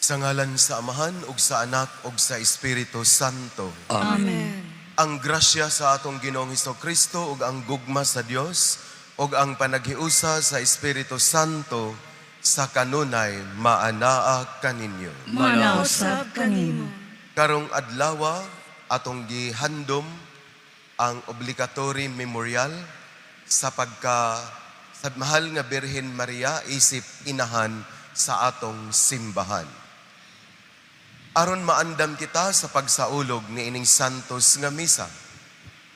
Sa ngalan sa Amahan ug sa Anak ug sa Espiritu Santo. Amen. Ang grasya sa atong Ginoong Kristo ug ang gugma sa Dios ug ang panaghiusa sa Espiritu Santo sa kanunay maanaa kaninyo. Manausab kanimo. Karong adlawa atong gihandom ang obligatory memorial sa pagka sa mahal nga Birhen Maria isip inahan sa atong simbahan. Aron maandam kita sa pagsaulog ni ining santos nga misa.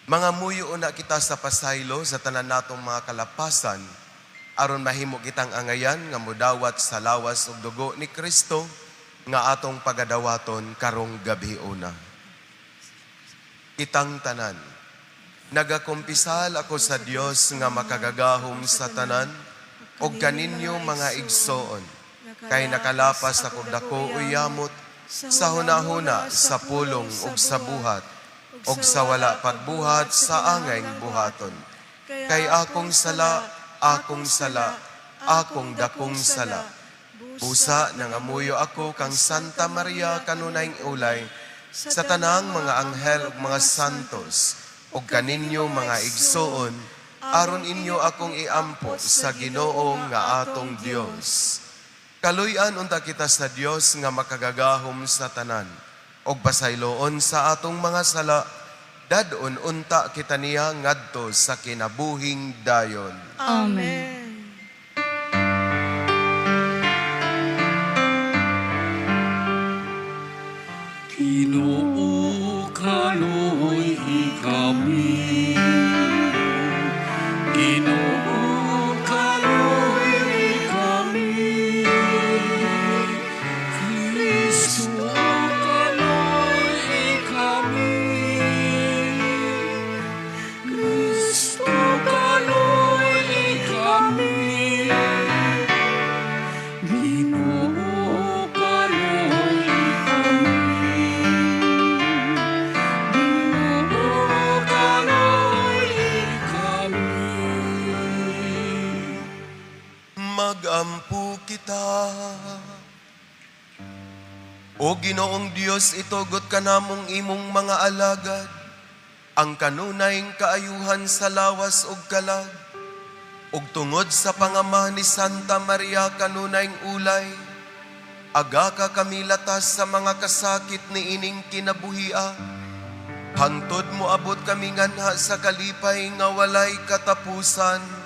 Mga muyo una kita sa pasaylo sa tanan natong mga kalapasan aron mahimo kitang angayan nga mudawat sa lawas ug dugo ni Kristo nga atong pagadawaton karong gabi una. Kitang tanan, nagakumpisal ako sa Dios nga makagagahom sa tanan ug kaninyo mga igsoon, kay nakalapas ako dako o yamot sa hunahuna, sa pulong ug sa buhat, ug sa wala pagbuhat sa angayng buhaton. Kay akong sala, akong sala, akong dakong sala. Busa nangamuyo ako kang Santa Maria kanunayng ulay, sa tanang mga anghel ug mga santos, ug kaninyo mga igsoon, aron inyo akong iampo sa Ginoo nga atong Dios. Kaluy-an unta kita sa Dios nga makagagahom sa tanan, ug pasayloon sa atong mga sala, dad-on unta kita niya ngadto sa kinabuhing dayon. Amen. Ginoo, kaluy-i kami. Ginoo, kaluy-i kami. Kristo, kaluy-i kami. Kristo, kaluy-i kami. Ginoo, kaluy-i kami. Ginoo, kaluy-i kami. Magampo kita. O Ginoong Dios, itugot kanamong imong mga alagad ang kanunayng kaayuhan sa lawas ug kalag, ug tungod sa pangama ni Santa Maria kanunayng ulay, agaka kami latas sa mga kasakit ni ining kinabuhia, hangtod moabot kami nganha sa kalipay nga walay katapusan.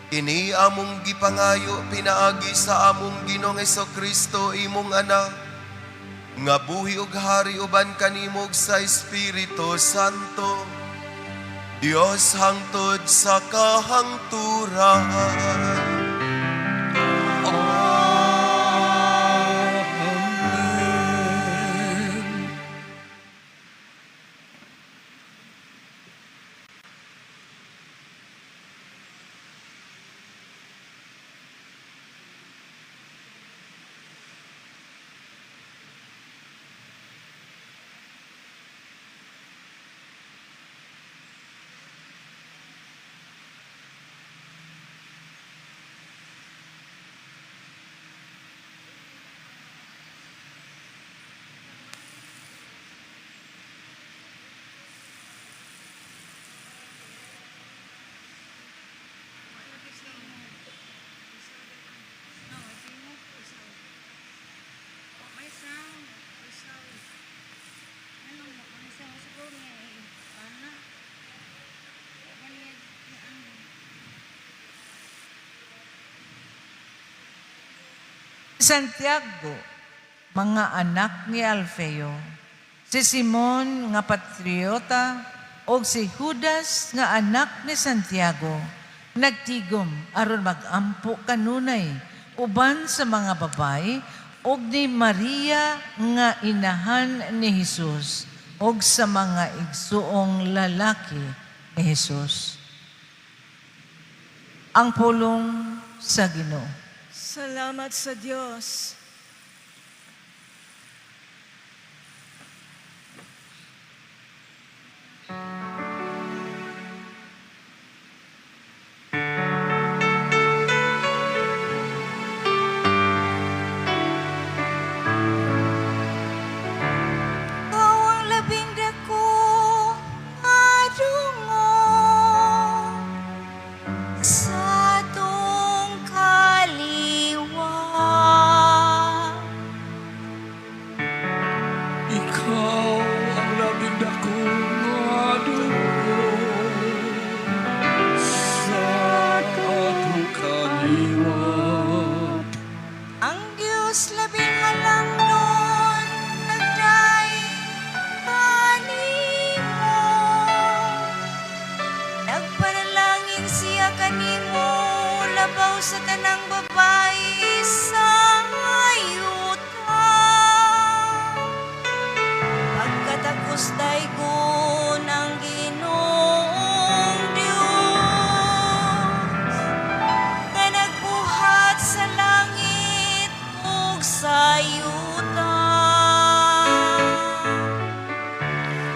Kini among gipangayo pinaagi sa among Ginoong Kristo, imong Anak, nga buhi ug hari uban kanimo ug sa Espiritu Santo, Dios hangtod sa kahangturan. Amen. May sound. May sound. Ano mo? May sound siguro niya eh. Ana. Wala niya ano. Santiago, mga anak ni Alfeo, si Simon nga patriota ug si Judas nga anak ni Santiago, nagtigom aron magampo kanunay uban sa mga babae ug ni Maria nga inahan ni Jesus ug sa mga igsuong lalaki ni Jesus. Ang pulong sa Ginoo. Salamat sa Diyos. Dios labing halangdon nagday kanimo. Nagpanalangin siya kanimo labaw sa tanang babae sa yuta. Pagkatapos daygon ang Ginoong Dios nga nagbuhat sa langit ug sa yuta.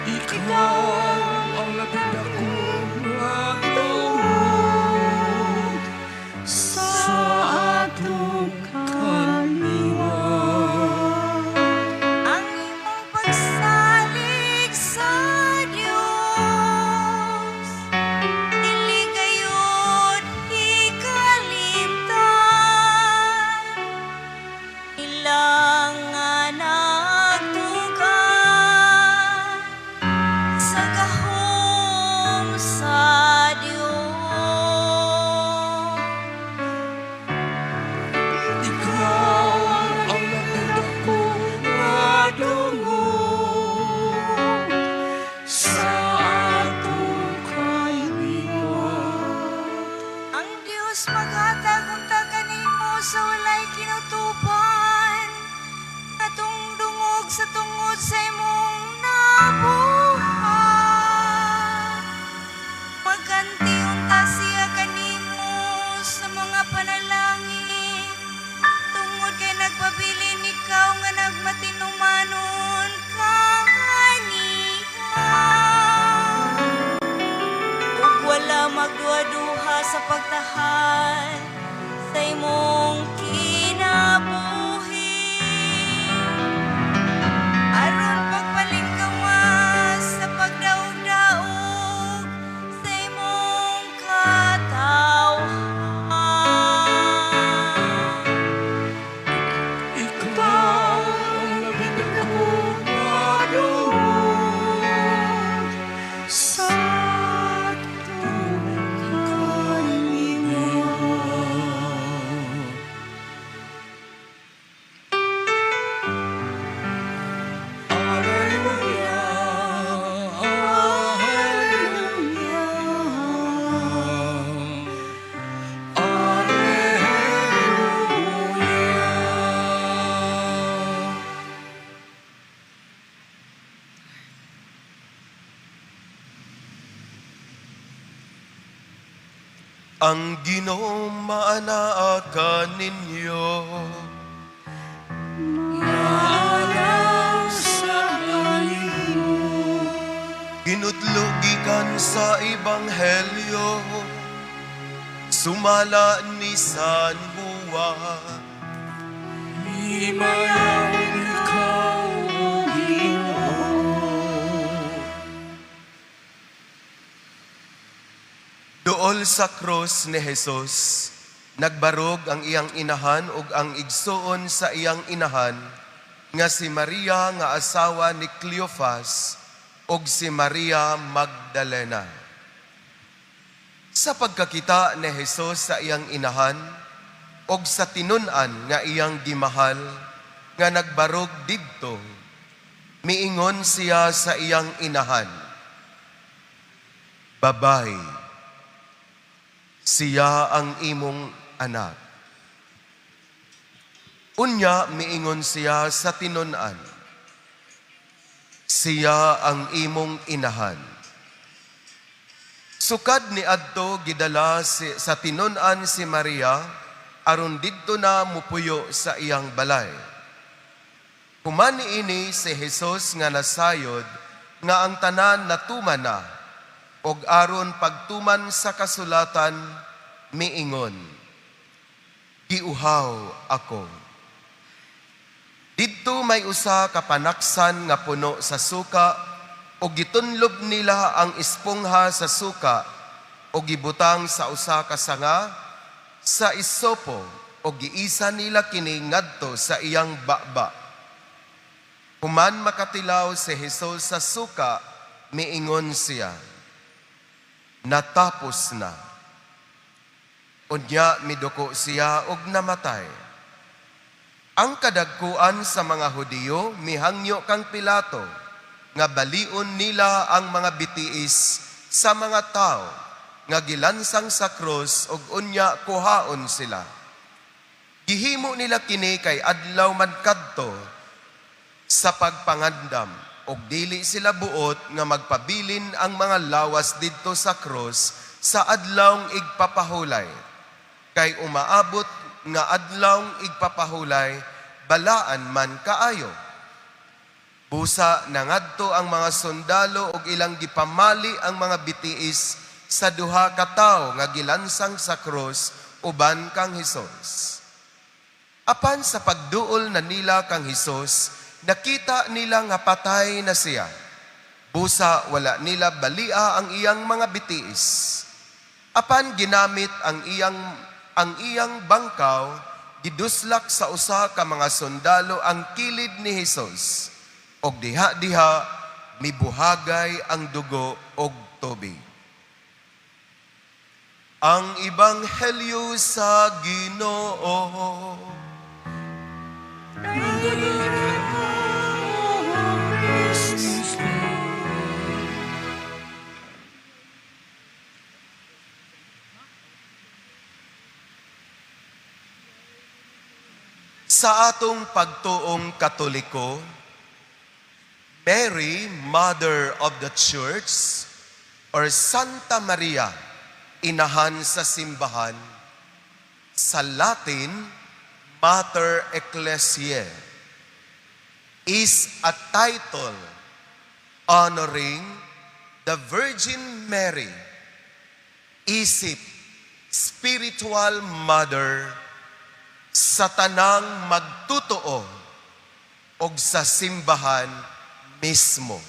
Ikaw ang labing dako nga dungog sa atong kaliwat. Ang imong pagsalig sa Dios dili gayud ikalimtan, ilang nga nagtuga sa gahom sa Dios. Ikaw ang labing dako nga dungog sa atong kaliwat. Ang Dios maghatag unta kanimo sa walay kinutuban atong dungog sa tungod sa imong nabuhat. Magganti unta siya kanimo sa mga panalangin tungod kay nagpabilin ikaw nga nagmatinumanon kaniya ug wala magduha-duha sa pagtahan sa imong kinabuhi aron pagpalingkawas sa pagdaog-daog sa imong katawhan. Ikaw ang labing dako nga dungog sa atong kaliwat. Alleluia, Alleluia, Alleluia. Ang Ginoo maanaa kaninyo. Maanaa sa kanimo. Ginutlo gikan sa Ebanghelyo sumala ni San Juan. Himayaon ikaw, O Ginoo. Duol sa krus ni Jesus, nagbarog ang iyang inahan ug ang igsuon sa iyang inahan nga si Maria nga asawa ni Cleophas ug si Maria Magdalena. Sa pagkakita ni Jesus sa iyang inahan ug sa tinun-an nga iyang gimahal nga nagbarog didto, miingon siya sa iyang inahan, "Babay, siya ang imong anak." Unya miingon siya sa tinun-an, "Siya ang imong inahan." Sukad ni adto gidala sa tinun-an si Maria aron didto na mupuyo sa iyang balay. Human niini si Jesus nga nasayod nga ang tanan natuman na og aron pagtuman sa kasulatan miingon, "Giuhaw ako." Didto may usa ka panaksan nga puno sa suka ug gitunlob nila ang espongha sa suka ug gibutang sa usa ka sanga sa isopo ug giisa nila kini ngadto sa iyang baba. Human makatilaw si Jesus sa suka, miingon siya, "Natapos na." Unya miduko siya og namatay. Ang kadagkuan sa mga Hudiyo mihangyo kang Pilato nga balion nila ang mga bitiis sa mga tao nga gilansang sa krus ug unya kuhaon sila. Gihimo nila kini kay adlaw man kadto sa pagpangandam ug dili sila buot nga magpabilin ang mga lawas didto sa krus sa adlawng igpapahulay. Kay umaabot nga adlawng igpapahulay, balaan man kaayo. Busa nangadto ang mga sundalo ug ilang gipamali ang mga bitiis sa duha ka tawo nga gilansang sa krus uban kang Hesus. Apan sa pagduol na nila kang Hesus, nakita nila nga patay na siya. Busa wala nila balia ang iyang mga bitiis. Apan ginamit ang iyang bangkaw, giduslak sa usa ka mga sundalo ang kilid ni Hesus. Og diha-diha mibuhagay ang dugo og tubig. Ang Ebanghelyo sa Ginoo. Gloria ka, O Kristo. Sa atong pagtuong Katoliko, Mary, Mother of the Church, or Santa Maria, inahan sa simbahan, sa Latin, Mater Ecclesiae, is a title honoring the Virgin Mary, isip spiritual mother sa tanang magtutoo og sa simbahan mismo.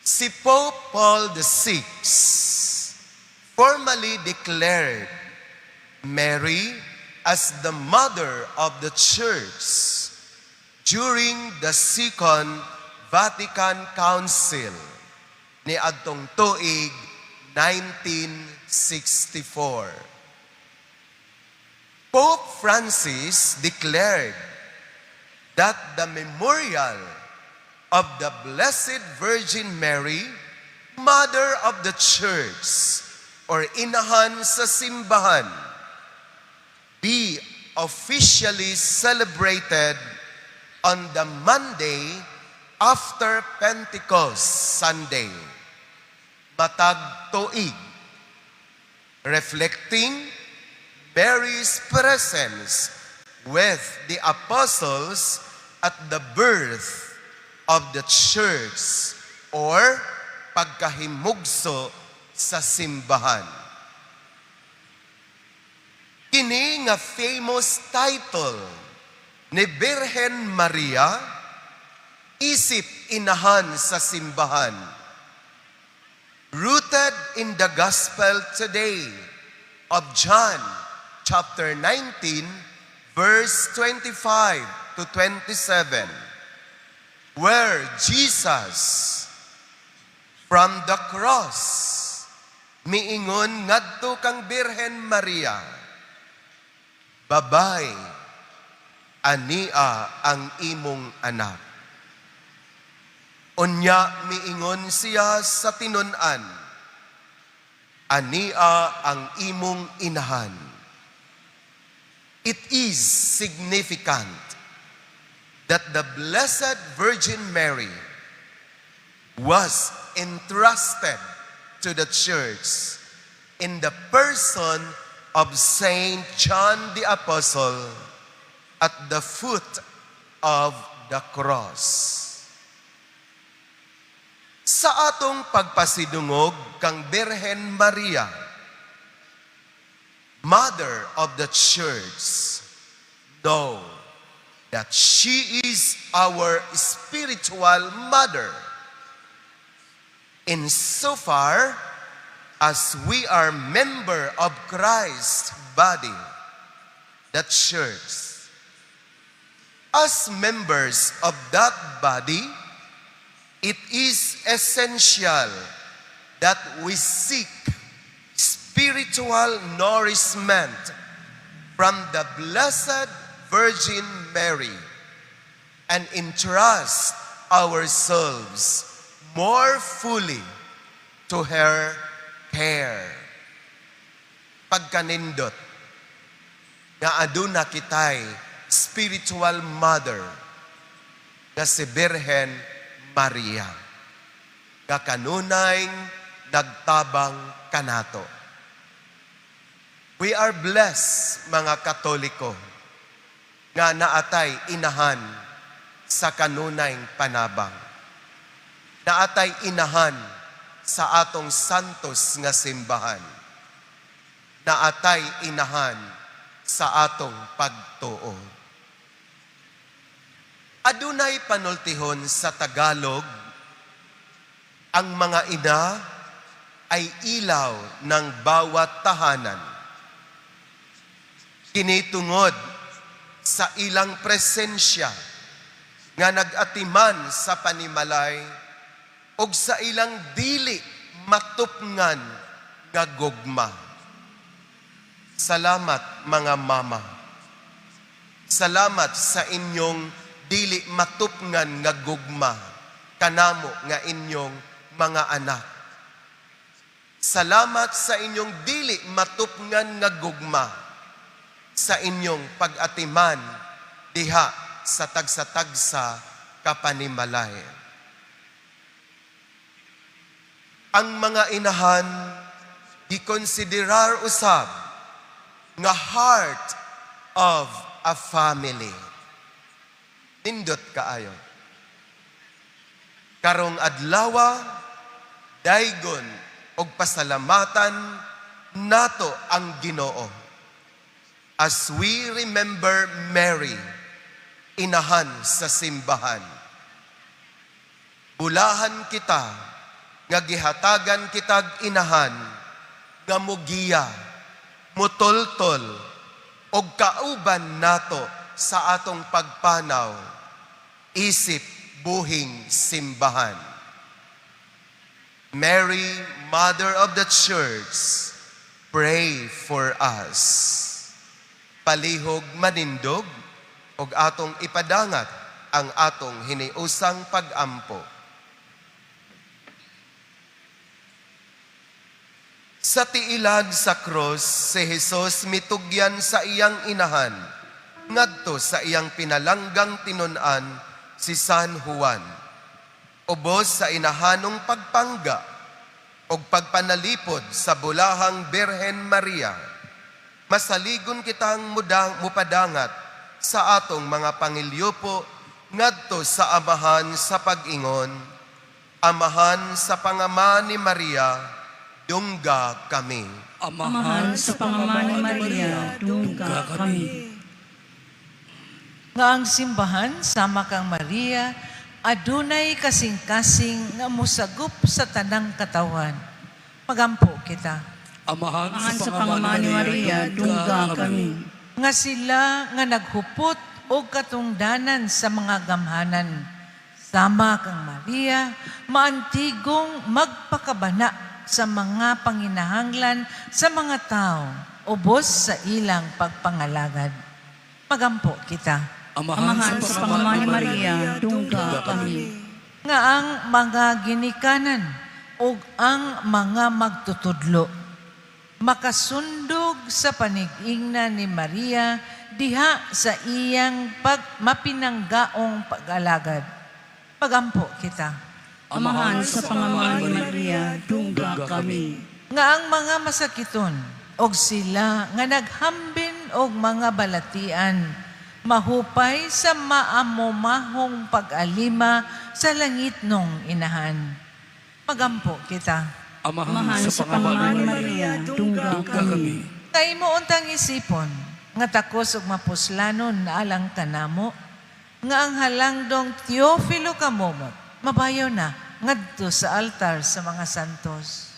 Si Pope Paul VI formally declared Mary as the mother of the Church during the Second Vatican Council ni adtong tuig 1964. Pope Francis declared that the memorial of the Blessed Virgin Mary, Mother of the Church, or inahan sa simbahan, be officially celebrated on the Monday after Pentecost Sunday, matag tuig, reflecting Mary's presence with the apostles at the birth of the church or pagkahimugso sa simbahan. Kini nga famous title ni Birhen Maria isip inahan sa simbahan, rooted in the gospel today of John chapter 19 verse 25 to 27, where Jesus from the cross miingon ngadto kang Birhen Maria, "Babay, ania ang imong anak." Unya miingon siya sa tinun-an, "Ania ang imong inahan." It is significant that the Blessed Virgin Mary was entrusted to the Church in the person of Saint John the Apostle at the foot of the cross. Sa atong pagpasidungog kang Birhen Maria, Mother of the Church, know that she is our spiritual mother. Insofar as we are member of Christ's body, the Church. As members of that body, it is essential that we seek spiritual nourishment from the Blessed Virgin Mary and entrust ourselves more fully to her care. Pagkanindot nga aduna kitay spiritual mother nga si Birhen Maria, nga kanunay nagtabang kanato. We are blessed, mga Katoliko, nga naatay inahan sa kanunay panabang. Naatay inahan sa atong santos nga simbahan. Naatay inahan sa atong pagtuo. Adunay panultihon sa Tagalog, ang mga ina ay ilaw ng bawat tahanan. Kini tungod sa ilang presensya nga nag-atiman sa panimalay ug sa ilang dili matupngan nga gugma. Salamat, mga mama. Salamat sa inyong dili matupngan nga gugma kanamo nga inyong mga anak. Salamat sa inyong dili matupngan nga gugma sa inyong pag-atiman diha sa tagsa-tagsa kapanimalay. Ang mga inahan gikonsiderar usab nga heart of a family. Nindot kaayo. Karong adlawa, daygon og pasalamatan nato ang Ginoo as we remember Mary, inahan sa simbahan. Bulahan kita nga gihatagan kitag inahan nga mugiya, mutultol og kauban nato sa atong pagpanaw isip buhing simbahan. Mary, Mother of the Church, pray for us. Palihog manindog og atong ipadangat ang atong hiniusang pag-ampo. Sa tiilan sa krus, si Jesus mitugyan sa iyang inahan, ngadto sa iyang pinalanggang tinun-an, si San Juan. Ubos sa inahanong pagpangga ug pagpanalipod sa bulahang Birhen Maria, masaligon kitang mudang mupadangat sa atong mga pangilyupo ngadto sa Amahan sa pag-ingon, "Amahan sa pangama ni Maria, dungga kami." Amahan sa pangama ni Maria, dungga kami. Nga ang simbahan sama kang Maria adunay kasing-kasing nga mosagop sa tanang katawan. Magampo kita. Amahan Amahan sa pangama ni Maria, dungga kami. Nga sila nga naghupot og katungdanan sa mga gamhanan sama kang Maria, maantigong magpakabana sa mga panginahanglan sa mga tao ubos sa ilang pagpangalagad. Magampo kita. Amahan sa pangama ni Maria, dungga kami. Nga ang mga ginikanan ug ang mga magtutudlo makasundog sa panigingna ni Maria diha sa iyang pag mapinanggaong pag-alagad. Pagampo kita. Amahan sa pangama ni Maria, dungga kami. Nga ang mga masakiton og sila nga naghambin og mga balatian mahupay sa maamomahong pag-alima sa langit nong inahan. Pagampo kita. Amahan Amahan sa pangama ni Maria, dungga kami. Kay mo untang isipon nga takos og mapuslanon na alang kanamo nga ang halangdong Teofilo Kamomot mabayo na ngadto sa altar sa mga santos.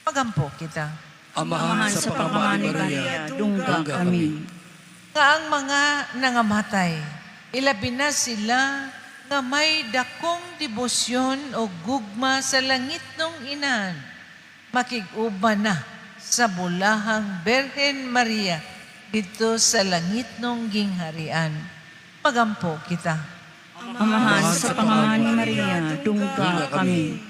Pagampo kita. Amahan sa pangama ni Maria, dungga kami. Nga ang mga nangamatay, ilabi na sila nga may dakong debosyon o gugma sa langit nung inahan, makig-uban na sa bulahang Birhen Maria. didto sa langitnong gingharian. Magampo kita. Amahan sa pangalan ni Maria, dungga kami.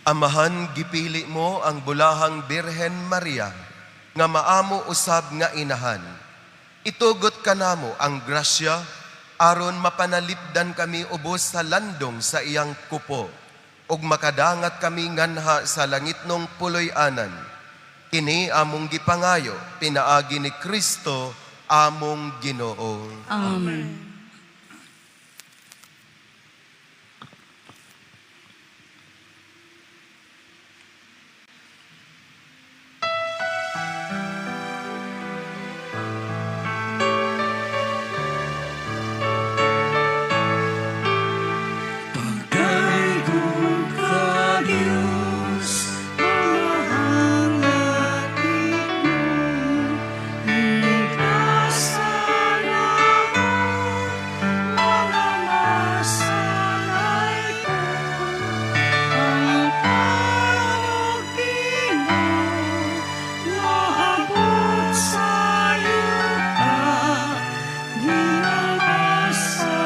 Amahan, gipili mo ang bulahang Birhen Maria nga maamo usab nga inahan. Itugot kanamo ang grasya aron mapanalipdan kami ubos sa landong sa iyang kupo ug makadangat kami nganha sa langitnong puloy-anan. Kini among gipangayo pinaagi ni Kristo among Ginoo. Amen. Pagdaigong ka, Diyos, Amahang langit mo, ligtasan ako, mga masalay ko. Ang panugin mo, maabot sa yuta, ginawa sa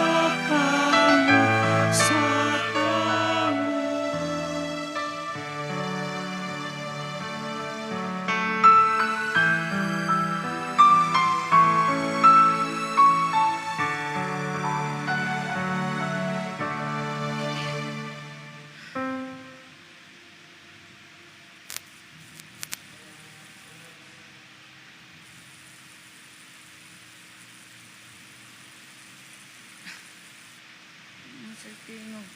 kamot sa tao. Sa tingog.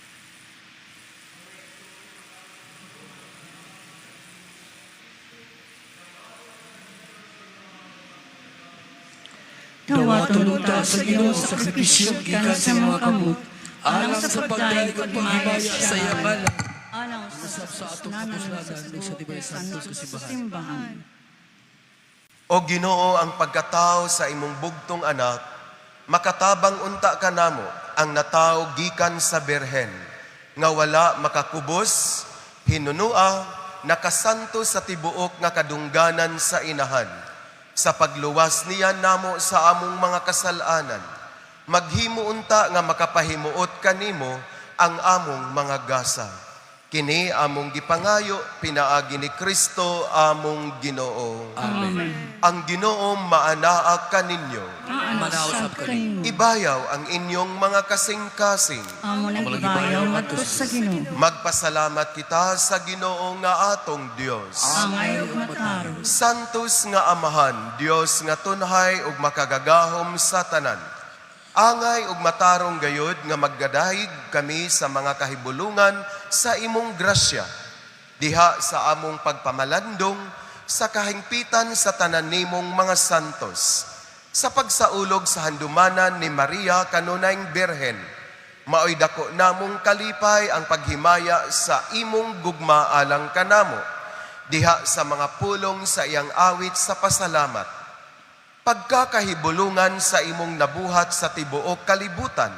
Dawaton unta sa Ginoo sa sakripisyo gikan sa mga kamot, alang sa pagdayeg ug paghimaya sa iyang ngalan. Alang sa Usab sa atong kapuslanan ug sa tibay santos nga simbahan. simbahan. O Ginoo, ang pagkatao sa imong bugtong anak, makatabang unta kanamo ang natawo gikan sa birhen, nga wala makakubos, hinunua, nakasanto sa tibuok nga kadungganan sa inahan. Sa pagluwas niya namo sa among mga kasalanan, maghimo unta nga makapahimuot kanimo ang among mga gasa. Kini among gipangayo pinaagi ni Kristo among Ginoo. Amen. Ang Ginoo maanaa kaninyo. Manaw Maanaw sab kanimo. Ibayaw ang inyong mga kasing-kasing. Amo nang ibayaw ngadto sa Ginoo. Magpasalamat kita sa Ginoo nga atong Dios. Angay ug matarong. Santos nga Amahan, Dios nga tunhay ug makagagahom sa tanan. Angay ug matarong gayod nga maggadahig kami sa mga kahibulungan sa imong grasya. Diha sa among pagpamalandong sa kahingpitan sa tanan nimong mga santos. Sa pagsaulog sa handumanan ni Maria kanunayng Birhen, maoy dako namong kalipay ang paghimaya sa imong gugma alang kanamo diha sa mga pulong sa iyang awit sa pasalamat. Pagkakahibulungan sa imong nabuhat sa tibuok kalibutan,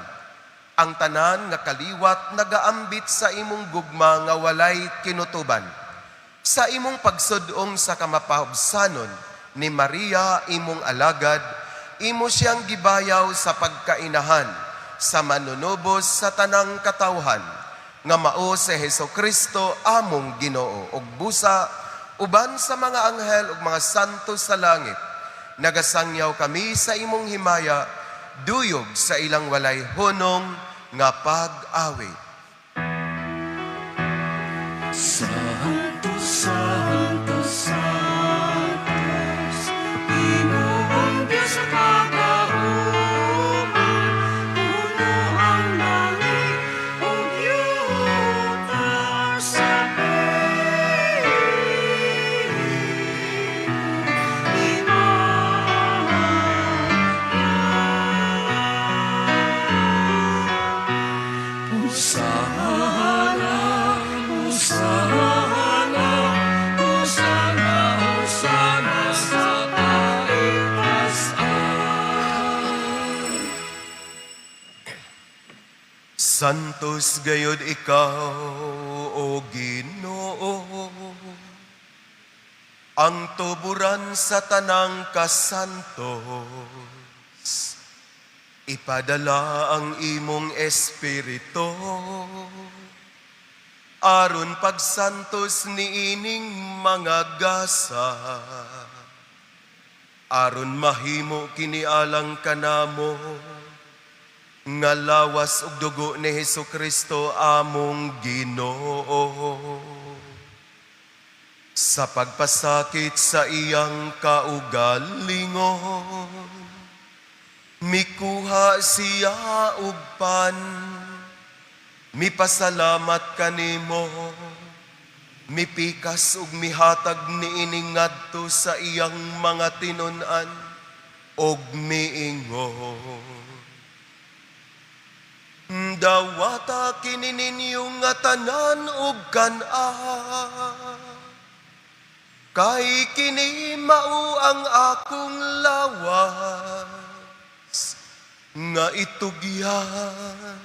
ang tanan nga kaliwat nagaambit sa imong gugma nga walay kinutuban. Sa imong pagsudong sa kamapahubsanon ni Maria imong alagad, imo siyang gibayaw sa pagkainahan sa manunubos sa tanang katawhan nga mao si Heso Kristo among Ginoo ug busa uban sa mga anghel ug mga santo sa langit nagasangyaw kami sa imong himaya duyog sa ilang walay hunong nga pag-awit. Santo, Santo, Santos, Ginoong Diyos sa kagauman, puno ang langit ug yuta sa Hosana, Hosana, Hosana, Hosana sa kaitasan. Santos gayod ikaw, o Ginoo. Ang tuburan sa tanang kasantos, ipadala ang imong espiritu aron pagsantos niining mga gasa, aron mahimo kini alang kanamo nga lawas ug dugo ni Hesus Kristo among Ginoo. Sa pagpasakit sa iyang kaugalingon, mikuha siya og pan, mipasalamat kanimo, mipikas ug mihatag niini ngadto sa iyang mga tinun-an ug miingon: "Dawata kini ninyo nga tanan ug kan-a, kay kini mao ang akong lawas nga itugyan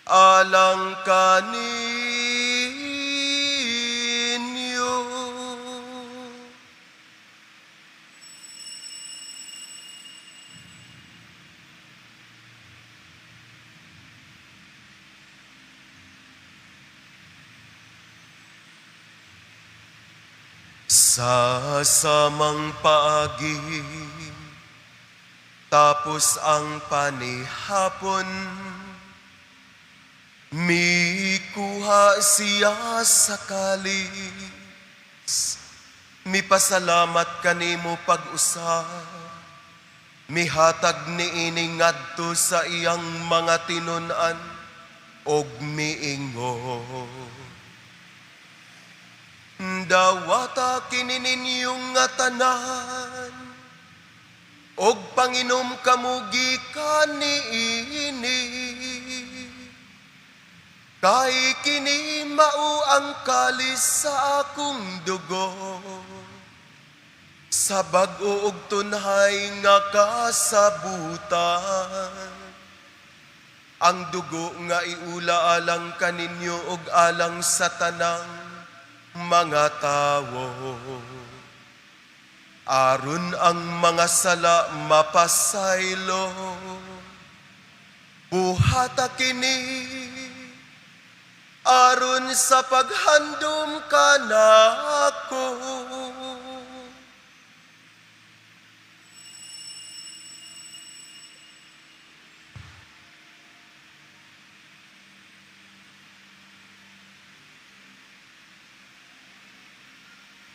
alang kaninyo." Sa samang paagi, tapos ang panihapon, mikuha siya sa kalis, mipasalamat kanimo pag-usab, mihatag niini ngadto sa iyang mga tinun-an og miingon: "Dawata kini ninyo nga tanan og panginom kamo gikan niini, kay kini mao ang kalis sa akong dugo sa bag-o ug tunhay nga kasabutan, ang dugo nga iula alang kaninyo ug alang sa tanang mga tawo, aron ang mga sala mapasaylo. Buhata kini aron sa paghandom kanako."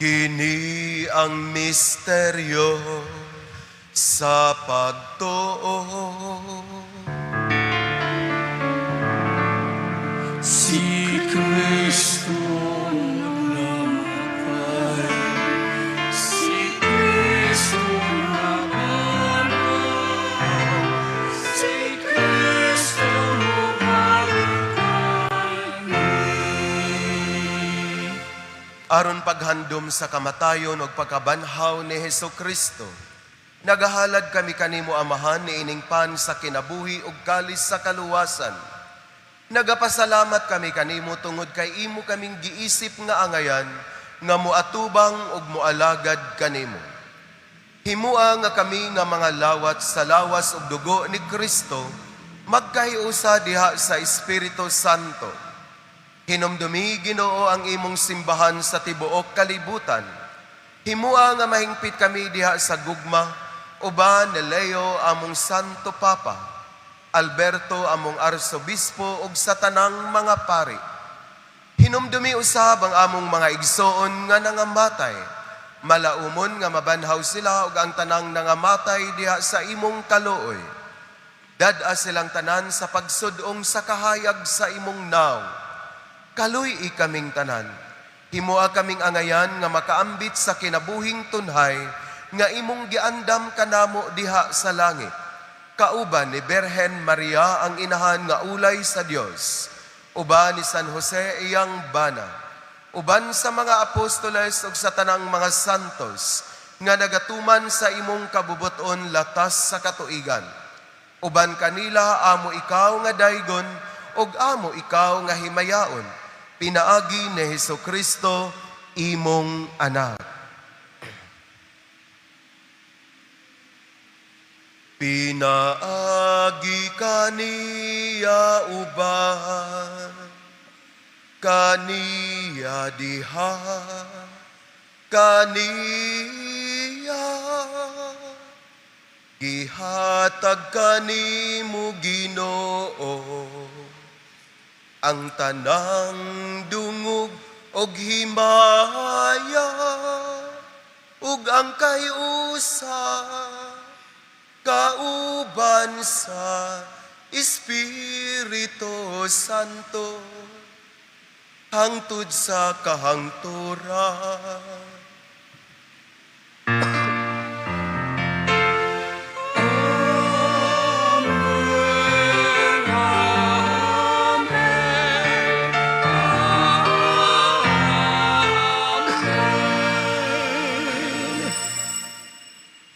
Kini ang misteryo sa pagtuo. Si Kristo namatay, si Kristo nabanhaw, si Kristo mobalik kani. Aron paghandom sa kamatayon ug pagkabanhaw ni Hesus Kristo, nagahalad kami kanimo, Amahan, niining pan sa kinabuhi ug kalis sa kaluwasan. Nagapasalamat kami kanimo tungod kay imo kaming giisip nga angayan nga moatubang ug moalagad kanimo. Himua nga kami nga mga lawat sa lawas ug dugo ni Kristo magkahiusa diha sa Espiritu Santo. Hinumdumi, Ginoo, ang imong simbahan sa tibuok kalibutan. Himua nga mahingpit kami diha sa gugma uban ni Leo among Santo Papa, Alberto among Arsobispo ug sa tanang mga pari. Hinumdumi usab ang among mga igsoon nga nangamatay. Malaumon nga mabanhaw sila ug ang tanang nangamatay diha sa imong kaluoy. Dad-a silang tanan sa pagsud-ong sa kahayag sa imong nawong. Kaluy-i kaming tanan. Himua kaming angayan nga makaambit sa kinabuhing tunhay nga imong giandam kanamo diha sa langit, kauban ni Berhen Maria ang inahan nga ulay sa Dios, uban ni San Jose iyang bana, uban sa mga apostoles ug sa tanang mga santos nga nagatuman sa imong kabubuton latas sa katuigan. Uban kanila amo ikaw nga daygon ug amo ikaw nga himayaon, pinaagi ni Hesus Kristo imong anak. Pinaagi kaniya uban kaniya diha kaniya gihatag kanimo, Ginoo, ang tanang dungog og himaya ug ang kahiusa kauban sa Espiritu Santo hangtod sa kahangturan.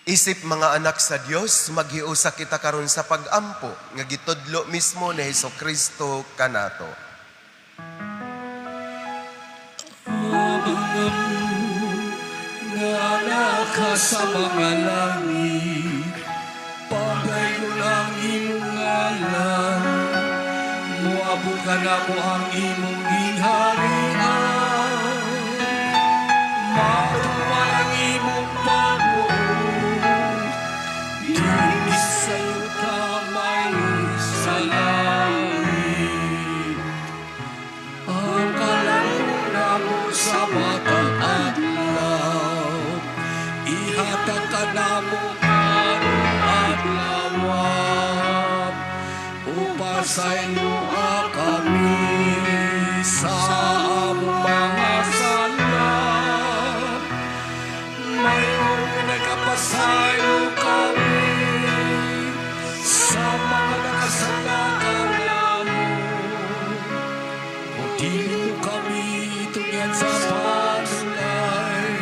Isip mga anak sa Dios, maghiusa kita karon sa pag-ampo nga gitudlo mismo ni Hesus Kristo kanato. Amang nga naa ka sa mga langit, pagdayon ang imong ngalan, moabot kanamo ang imong gingharian, matuman ang imong pagbuot, dinhi sa yuta mayo sa langit. Ang kalamon namo sa matag adlaw, ihatag kanamo karong adlaw. Ug pasayloa kami sa among mga sala, mayo nga nagapasaylo kami sa mga nakasala kanamo. Ug dili mo kami itugyan sa panulay,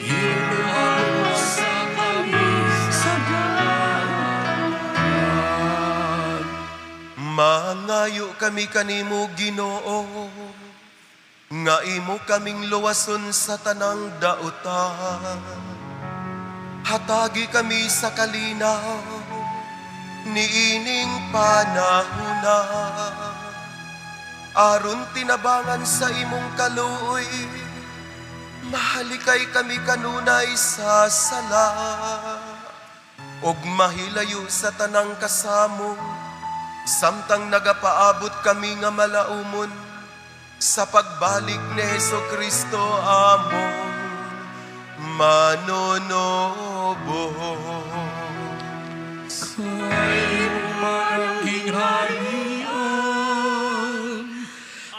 Ginoo, luwasa kami sa daot. Mangayo kami kanimo, Ginoo, nga imo kaming luwason sa tanang dautan. Hatagi kami sa kalinaw niining panahuna, aron tinabangan sa imong kaluoy, mahalikay kami kanunay sa sala ug mahilayo sa tanang kasamong, samtang nagapaabot kami nga malaumon sa pagbalik ni Hesus Kristo among manunobos. Kay man ang gingharian,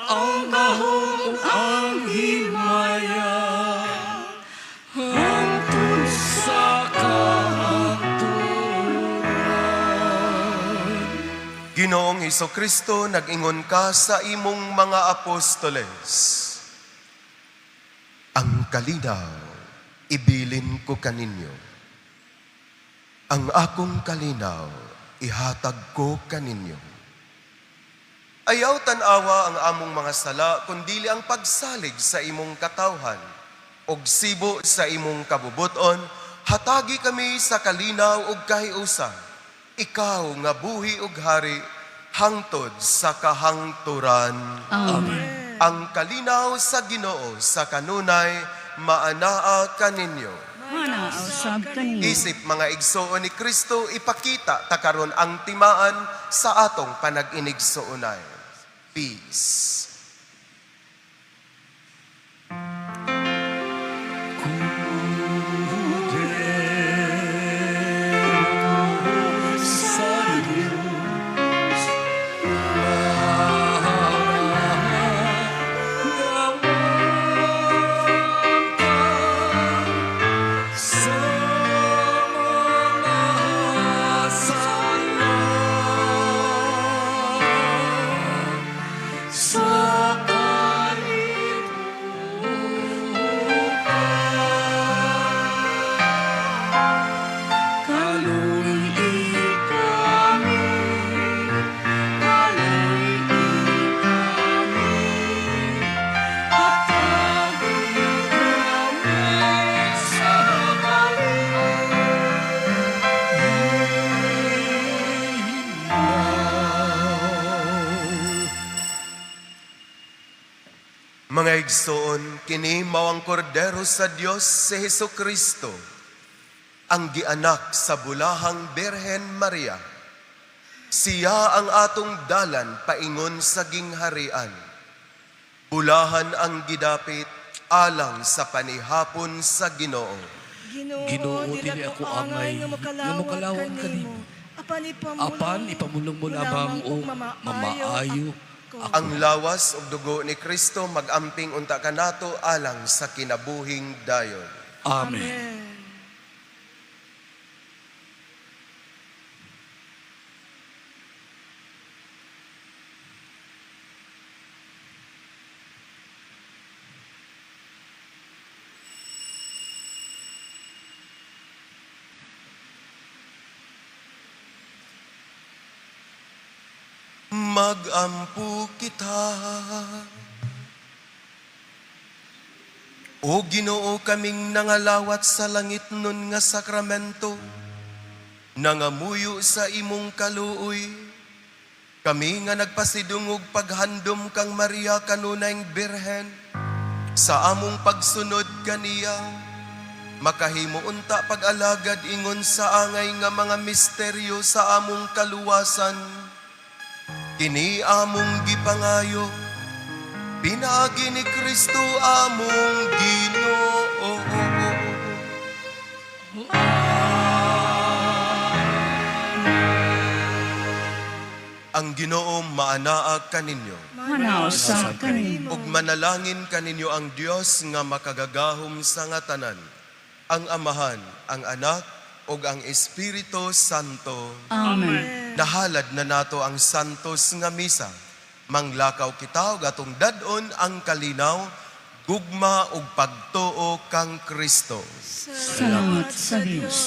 ang gahom ug ang himaya, hangtod sa kahangturan. Ginoong Hesus Kristo, nag-ingon ka sa imong mga apostoles, "Ang kalinaw, ibilin ko kaninyo. Ang akong kalinaw, ihatag ko kaninyo. Ayaw tan-awa ang among mga sala, kundili ang pagsalig sa imong katawhan. Og sibo sa imong kabubuton, hatagi kami sa kalinaw ug kahiusan. Ikaw nga buhi ug hari, hangtod sa kahangturan." Amen. Ang kalinaw sa Ginoo sa kanunay maanaa kaninyo. Maanaa usab kaninyo. Isip mga igsoon ni Kristo, ipakita ta karon ang timaan sa atong panag-inigsoonay. Peace. Sa Diyos, sa mga sala sa Mga igsoon, kini mao ang kordero sa Dios, si Hesus Kristo, ang gianak sa bulahang Birhen Maria. Siya ang atong dalan paingon sa gingharian. Bulahan ang gidapit alang sa panihapon sa Ginoo. Ginoo, Ginoo, dili dili ako angay nga nga makalawat makalawat kanimo. kanimo. Apan ipamulong, Apan ipamulong mo lamang o o mamaayo ako. Ang lawas ug dugo ni Kristo magamping unta kanato alang sa kinabuhing dayon. Amen. Amen. Magampo kita. O Ginoo, kaming nangalawat sa langit nun nga sakramento, nangamuyo sa imong kaluoy. Kami nga nagpasidungog paghandom kang Maria kanunayng Birhen, sa among pagsunod kaniya, makahimo unta pag-alagad ingon sa angay nga mga misteryo sa among kaluwasan. Kini among gipangayo, pinaagi ni Kristo among Ginoo. Ang Ginoo maanaa kaninyo. Manaw sa kanimo. Ug manalangin kaninyo ang Dios nga makagagahom sa nga tanan, ang Amahan, ang Anak, ug ang Espiritu Santo. Amen. Nahalad na nato ang santos nga misa. Manglakaw kita ug atong dad-on ang kalinaw, gugma ug pagtuo kang Kristo. Salamat sa Dios.